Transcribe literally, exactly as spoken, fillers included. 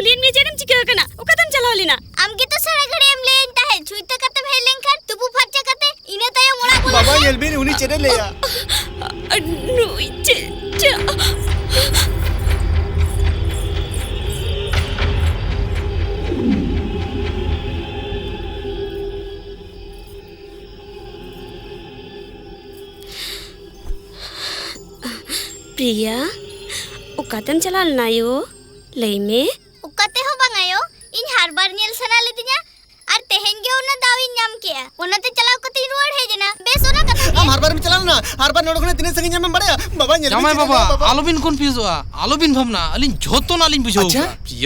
ᱞᱟᱹᱭᱟᱹᱧ ᱢᱮ, ᱪᱮᱫ ᱮᱢ ᱪᱤᱠᱟᱹ ᱟᱠᱟᱱᱟ? ᱚᱠᱟᱛᱮᱢ ᱪᱟᱞᱟᱣ ᱞᱮᱱᱟ? ᱟᱢ ᱜᱮᱛᱚ ᱥᱟᱨᱟ ᱜᱷᱟᱹᱲᱤᱡ ᱮᱢ ᱞᱟᱹᱭᱟᱹᱧ ᱛᱟᱦᱮᱸᱫ, ᱪᱷᱩᱸᱛ ᱠᱟᱛᱮᱢ ᱦᱮᱡ ᱞᱮᱱᱠᱷᱟᱱ ᱛᱩᱯᱩ ᱯᱷᱟᱨᱪᱟ ᱠᱟᱛᱮ ᱤᱱᱟᱹ ᱛᱟᱭᱚᱢ ᱚᱲᱟᱜ ᱵᱚᱞᱚ ᱵᱟᱵᱟ, ᱞᱮ᱾ ᱧᱮᱞ ᱵᱤᱱ, ᱩᱱᱤ ᱪᱮᱫ ᱮ ᱞᱟᱹᱭᱟ? ᱱᱩᱭ ᱪᱮᱫ ᱪᱮᱫ? ᱯᱨᱤᱭᱟ, ᱚᱠᱟᱛᱮᱢ ᱪᱟᱞᱟᱣ ᱞᱮᱱᱟ ᱭᱳ? ᱞᱟᱹᱭ ᱢᱮ᱾ ᱚᱠᱟ ᱛᱮᱦᱚᱸ ᱵᱟᱝ ᱟᱭᱳ, ᱤᱧ ᱦᱟᱨᱵᱟᱨ ᱧᱮᱞ ᱥᱟᱱᱟ ᱞᱤᱫᱤᱧᱟ ᱟᱨ ᱛᱮᱦᱮᱧ ᱜᱮ ᱚᱱᱟ ᱫᱟᱣ ᱤᱧ ᱧᱟᱢ ᱠᱮᱜᱼᱟ, ᱚᱱᱟᱛᱮ ᱪᱟᱞᱟᱣ ᱠᱟᱛᱮᱧ ᱨᱩᱣᱟᱹᱲ ᱦᱮᱡ ᱮᱱᱟ᱾ ᱵᱮᱥ, ᱚᱱᱟ ᱠᱟᱛᱷᱟ ᱜᱮ᱾ ᱟᱢ ᱦᱟᱨᱵᱟᱨ ᱮᱢ ᱪᱟᱞᱟᱣ ᱞᱮᱱᱟ? ᱦᱟᱨᱵᱟᱨ ᱱᱚᱰᱮ ᱠᱷᱚᱱᱟᱜ ᱛᱤᱱᱟᱹᱜ ᱥᱟᱺᱜᱤᱧ ᱧᱟᱢᱮᱢ ᱵᱟᱲᱟᱭᱟ? ᱵᱟᱵᱟ, ᱧᱮᱞ ᱢᱮ, ᱡᱟᱢᱟᱭ ᱪᱮᱫ ᱮ ᱵᱟᱵᱟ, ᱞᱟᱹᱭᱟ, ᱵᱟᱵᱟ᱾ ᱟᱞᱚᱵᱤᱱ ᱠᱚᱱᱯᱷᱤᱭᱩᱡᱚᱜᱼᱟ, ᱟᱞᱚᱵᱤᱱ ᱵᱷᱟᱵᱽᱱᱟ, ᱟᱹᱞᱤᱧ ᱡᱷᱚᱛᱚᱱᱟᱜ ᱞᱤᱧ ᱵᱩᱡᱷᱟᱹᱣ ᱟᱪᱪᱷᱟ᱾ ᱠᱟᱜᱼᱟ᱾ ᱯᱨᱤᱭᱟ